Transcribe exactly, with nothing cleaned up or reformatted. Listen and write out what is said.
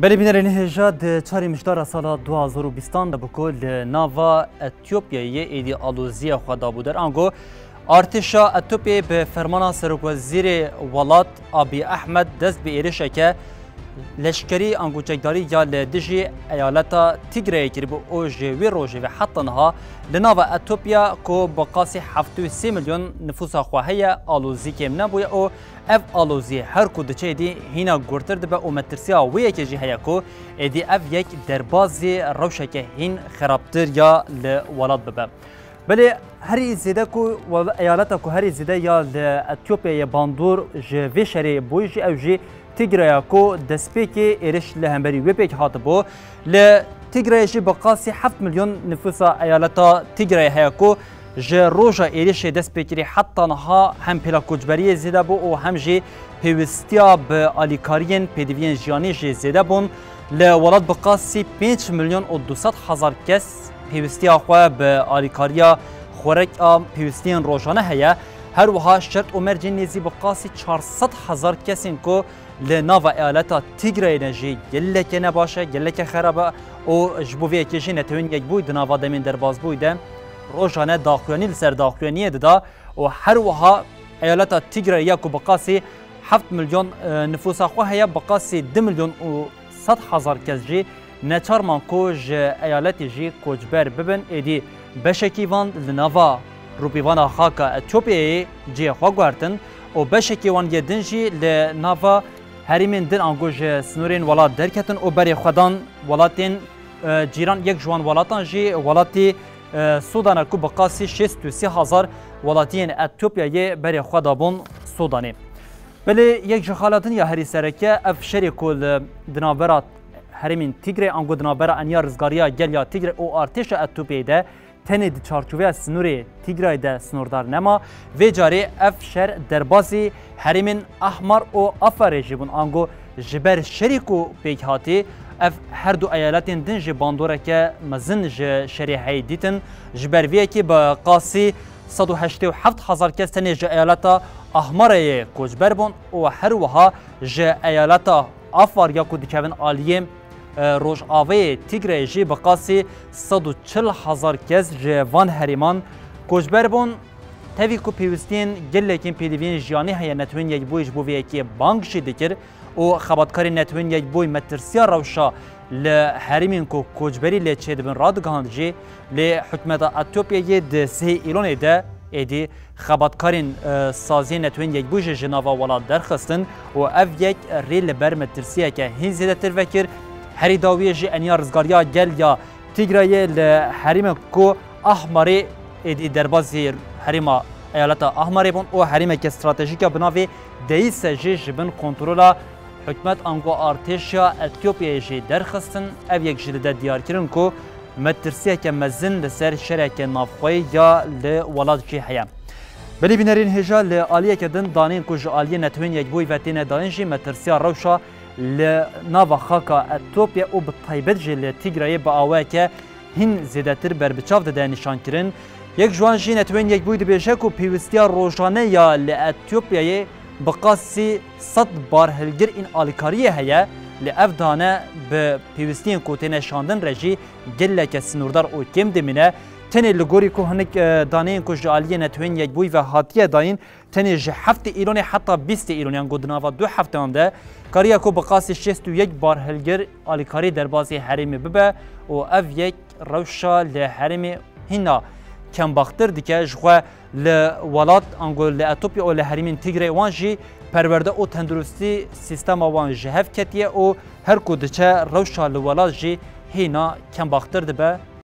Belê bînerên hêja, di çarê Mişdara sala du hazar û bîstan de bû ku li nava Etiyopyayê êdî aloziyê xwe dabû der. Ango artêşa Etiyopyayê bi fermana serokwezîrê welat Abiy Ahmed dest bi êrişeke leşkerî ango çekdarî ya li dijî eyaleta Tigrayê kiribû û ji wê rojê ve heta niha li nava Etiyopya ku bi qasî heftê û sê milyon nifûsa xwe heye, alozî kêm nebûye û ev alozî her ku diçe êdî hîna gurtir dibe û metirsiya wê yekê jî heye ku êdî ev yek derbazî rewşeke hîn xerabtir ya li welat bibe. Belê herî zêde ku wel-, eyaleta ku herî zêde ya li Etiyopyayê bandor ji vê şerê bûyî jî ew jî Tigraya ku destpêkê êriş li hemberî wê pêk hatibû. Li Tigrayê jî bi qasî heft milyon nifûsa eyaleta Tigrayê heye ku ji roja êrişê dest pê kirî heta niha hem pêla koçberiyê zêde bû û hem jî pêwîstiya bi alîkariyên pêdiviyên jiyanî jî zêde bûn. Li welat bi qasî pênc milyon û du sed hezar kes pêwîstiya xwe bi alîkariya xwerek a pêwîstiyên rojane heye. Her wiha şert û mercên nêzî bi qasî çar sed hezar kesên ku li nava eyaleta Tigrayê ne jî geleke nebaş e, geleke xerab e û ji bo vê yekê jî Netewên Yekbûyî di nava demên derbazbûyî de rojane daxuyanî li ser daxuyaniyê dida û her wiha eyaleta Tigrayê ya ku bi qasî heft milyon, e, nifûsa xwe heye, bi qasî du milyon û sed hezar kes jî neçar man ku ji eyaletê jî koçber bibin. Êdî beşekî van li nava rûpîvana xaka Etiyopyayê cihê xwe guhertin û beşekî wan yê din jî li nava herêmên din ango ji sînorên welat derketin û berê xwe dan welatên, e, cîran. Yek ji wan welatan jî welatî, e, Sûdan e ku bi qasî şêst û sê hezar welatiyên Etiyopyayê berê xwe dabûn Sûdanê. Belê yek ji xala din ya herî sereke ev şerê ku li di navbera herêmên Tigrayê ango di navbera Eniya Rizgariya Gel ya Tigray û artêşa Etiyopyayê de tenê di çarçoveya sînorê Tigrayê de sînordar nema. Vê carê ev şer derbazî herêmên Ahmar û Afarê jî bûn. Ango ji ber şerê ku pêk hatî, ev her du eyaletên din jî bandoreke mezin ji şerê heyî dîtin. Ji ber vê yekê bi qasî sed û heştê û heft hezar kes tenê ji eyaleta Ahmareyê koçber bûn û her wiha ji eyaleta Afar ya ku dikevin aliyê, e, rojavayê Tigrayê jî bi qasî sed û çil hezar kes ji van herêman koçber bûn. Tevî ku pêwîstiyên gelekên pêdiviyên jiyanî heye, Netewên Yekbûyî ji bo vê yekê bang jî dikir û xebatkarên Netewên Yekbûyî metirsiya rewşa li herêmên ku koçberî lê çêdibin radigihand jî, lê hikûmeta Etiyopyayê di sihê Îlonê de êdî xebatkarên, e, saziyên Netewên Yekbûyî jî ji nava welat derxistin û ev yek rê li ber metirsiyeke hîn zêdetir vekir. Herî dawiyê jî Eniya Rizgariya Gel ya Tigrayê li herêmek ku Ahmarê êdî derbazî herêma eyaleta Ahmarê bûn û herêmeke stratejîk ya bi navê Deîse jî ji bin kontrola hikûmet ango artêşa Etiyopyayê jî derxistin. Ev yek jî dide diyarkirin ku metirsiyeke mezin li ser şereke navxweyî ya li welat jî heye. Belê bînerên hêja, li aliyeke din danên ku ji aliyê Netewên Yekbûyî ve têne dayîn jî metirsiya rewşa li nava xaka Etiyopya û bi taybet jî li Tigrayê bi awayeke hîn zêdetir berbiçav dide nîşankirin. Yek ji wan jî Netewên Yekbûyî dibêje ku pêwîstiya rojane ya li Etiyopyayê bi qasî sed barhilgir ên alîkariyê heye, lê ev dane bi pêwîstiyên ku têne şandin re jî geleke sînordar û kêm dimîne. Tenê li gorî ku hinek, e, daneyên ku ji aliyê Netewên Yekbûyî ve hatiye dayîn, tenê ji heftê Îlonê heta bîstê Îlonê, ango di nava du hefteyan de, kariya ku bi qasî şêst û yek barhilgir alîkarî derbasî herêmê bibe û ev yek rewşa li herêmê hîna kembaxtir dike. Ji xwe li welat, ango li Etopya û li herêmên Tigrey wan jî perwerde û tenduristî sîstema wan ji hev ketiye û her ku diçe rewşa li welat jî hîna kembaxtir dibe.